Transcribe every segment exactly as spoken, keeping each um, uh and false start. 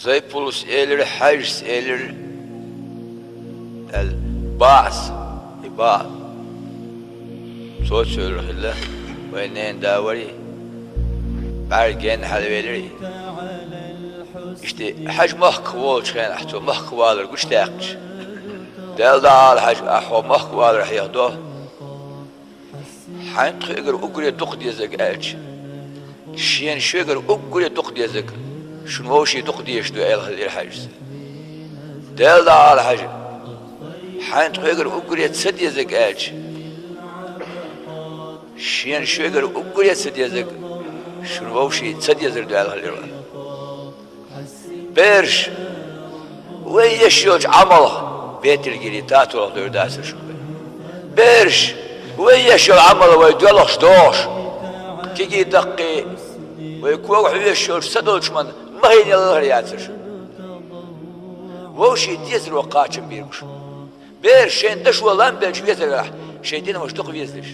Зайпулас элира, Хьаьжас элира, аьлла, баӀас, и баӀа. Цо ца элира хилла, вай ненан да вара, бӀаьргенна хьалавелира. Иштта Хьаьжа махках волчу хенахь цо махках валар гучудаьккхича, Дела дӀаала, Хьаьжа, ахь хьо махках валар хьехадо. Хьайна тхоьгара уггаре дукха дезарг аьлча, шена шуьгара уггаре дукха дезарг шуна вовшийн дукха дезаш ду, аьлла хилира Хьаьжас. Дела дӀаала, Хьаьжа, хьайна тхоьгара уггаре ца дезарг аьлча, шена шуьгара уггаре ца дезарг шуна вовшийн ца дезар ду, аьлла хилира. Бераш, вай еш йолчу Ӏамалх бетаргили татолах дойр дацара шуна вай. Бераш, вай еш йолу Ӏамал вай доьлхуш догӀуш, кегий даккхий, вай кога хьоьжуш йолчу са долчу ман махийна лалхар яцара шуна. Вовшийн дезаро кхачам бийр бу шуна. Бераш, шайн дашо лам белча везарехь, шайн динамаш дукха везалаш.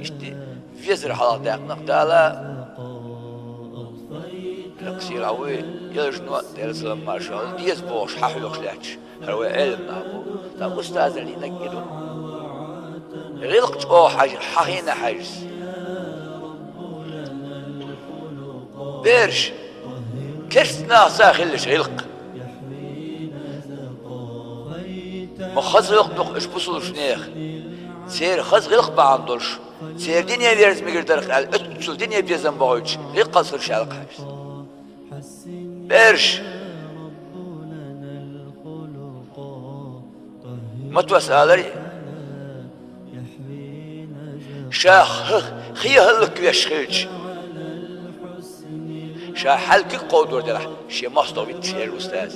Иштта везар хьалха даьккхина Дала, лекха сийлахь вуй, Элчано, Делан салам-маршалла хуьлда, деза бохуш хьан хьоьхуш лаьтташ, хӀара вай Ӏелам нах бу, тхан устазана лиънарг и ду. ГӀиллакх чӀогӀа хьажа, хьан хиъна Хьаьжас. Бераш, керста нахаца хилалаш гӀиллакх. Ма хаза гӀиллакх ду-кх уьш бусулбанех. Церан хаза гӀиллакх бахьана долуш, церан дине верза мегар дара-кх аьлла, оццул дине безам бохуьйтуш, гӀиллакх хаза хилалаш аьлла-кх Хьаьжас. Бераш, Матос алара, ша х-, хе хӀаллаквеш хилча, ша хьаьлла куьг кховдор делахь, шен мостагӀ витта шера устаз.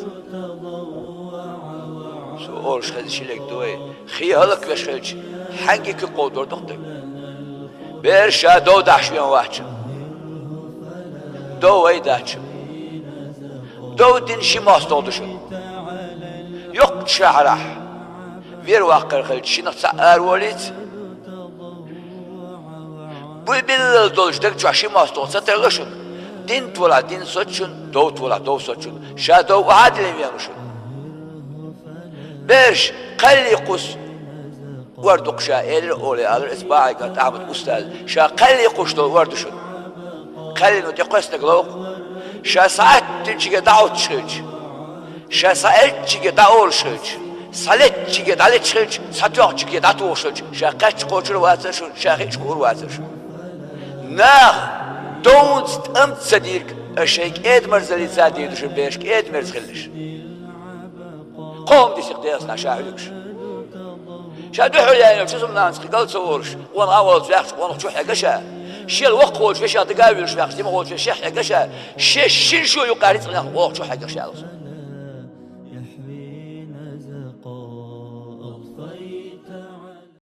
Цо олуш хезна ши лерг ду вай, хе хӀаллаквеш хилча, хьаьнгге куьг кховдор ду-кх дерг. Бераш, ша дов дахьаш вен вац шуна. Дов вай дац шуна. Дов дина ши мостагӀ ду шуна. Йоккхачу шахьарахь вер ваккхар хилча, шиннах цхьаъ араволуьйту. Буй биллал долчу даг чохь ши мостагӀ ца тарло шуна. Дин толахь дин соцу шуна, дов толахь дов соцу шуна. Ша дов охьа а диллина вен ву шуна. Бераш, кхаьллий кхуссу ор ду-кх ша, элира олий алара иза бахьайган Ахьмад устаза. Ша кхаьллий кхуссуш долу ор ду шуна. Кхаьллино тӀекхоьссинарг ловкъа. Ша схьаьттинчигге дӀахӀуттуш хилча, ша схьаэлччигге дӀаолуш хилча, схьалеттачигге дӀалетташ хилча, схьатоьхначигге дӀатухуш хилча, ша кхаьчча кхочур а вацара шуна, ша хиъча хуур а вацара шуна. Наха довнца тӀамца ца дийриг, аш шайн кӀеда-мерзаллица а дийр ду шуна, бераш, кӀеда-мерза хилалаш. Кхо хӀума дисина-кх Делаца нах ша хьоьгуш. Ша дуьхьал яьлла йолчу зуламнанца кхин гал ца волуш, къонах а волуш ваьхча, къонах чу хьегна ша. Шел воккха волчу вешех дага а вуьйлуш ваьхча, дима волчу вешех хьегна ша. Шен шина шо юкъара рицкъанах къонах чу хьегна ша аьлла цо.